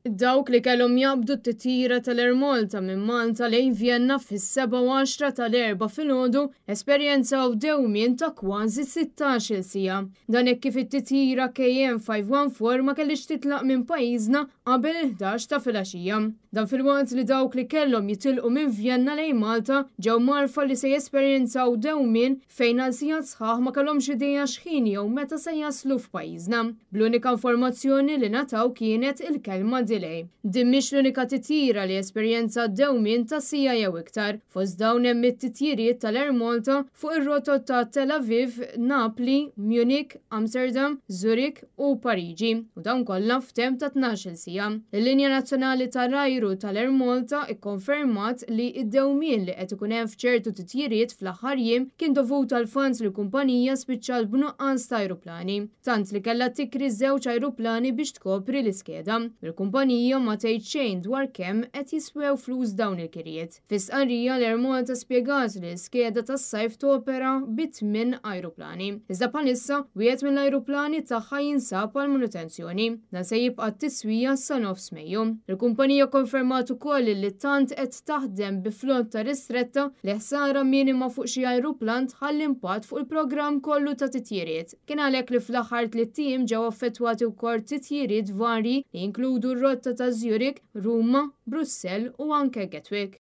Dawk li kellhom jaqbdu t-titjira tal-Air Malta minn Malta lejn Vjenna fis-7:10 tal-Erbgħa filgħodu esperjenzaw dewmien ta' kważi 16-il siegħa. Dan hekk kif it-titjira KM514 ma kellhiex titlaq minn pajjiżna qabel il-11 ta' filgħaxija. Dan filwaqt li dawk li kellhom jitilqu minn Vjenna lejn Malta ġew mgħarrfa li se jesperjenzaw dewmien fejn għal sigħat sħaħ ma kellhomx idea x'ħin jew meta se jaslu f'pajjiżna. Bl-unika informazzjoni li ngħataw kienet il-kelma delay. Din mhix l-unika titjira li esperjenzat dewmien ta' siegħa jew iktar. Fost dawn hemm it-titjiriet tal-Air Malta fuq ir-rotot ta' Tel Aviv, Napli, Munich, Amsterdam, Zurich u Pariġi, u dawn kollha f'temp ta' 12-il siegħa. Il-linja nazzjonali tal-ajru tal-Air Malta kkonfermat li d-dewmien li qed ikun hemm f'ċertu titjiriet fl-aħħar jiem kien dovut għall-fatt li l-kumpanija spiċċat b'nuqqas ta' ajruplani, tant li kellha tikri żewġ ajruplani biex tkopri l-iskeda. Il-kumpanija ma tgħid xejn dwar kemm qed jiswew flus dawn il-kirjiet. Fi stqarrija, l-Air Malta spjegat li l-iskeda tas-sajf topera bi tminn ajruplani. Iżda bħalissa, wieħed mill-ajruplani tagħha jinsab għal manutenzjoni. Dan se jibqa' t-tiswija sa nofs Mejju. Il-kumpanija kkonfermat ukoll li tant qed taħdem bi flotta ristretta li ħsara minima fuq xi ajruplan tħalli impatt fuq il-programm kollu ta' titjiriet. Kien għalhekk li fl-aħħar tlitt ijiem ġew affettwati wkoll titjiriet varji li jinkludu r-rotta ta' Zurich, Ruma, Brussell u anke Gatwick.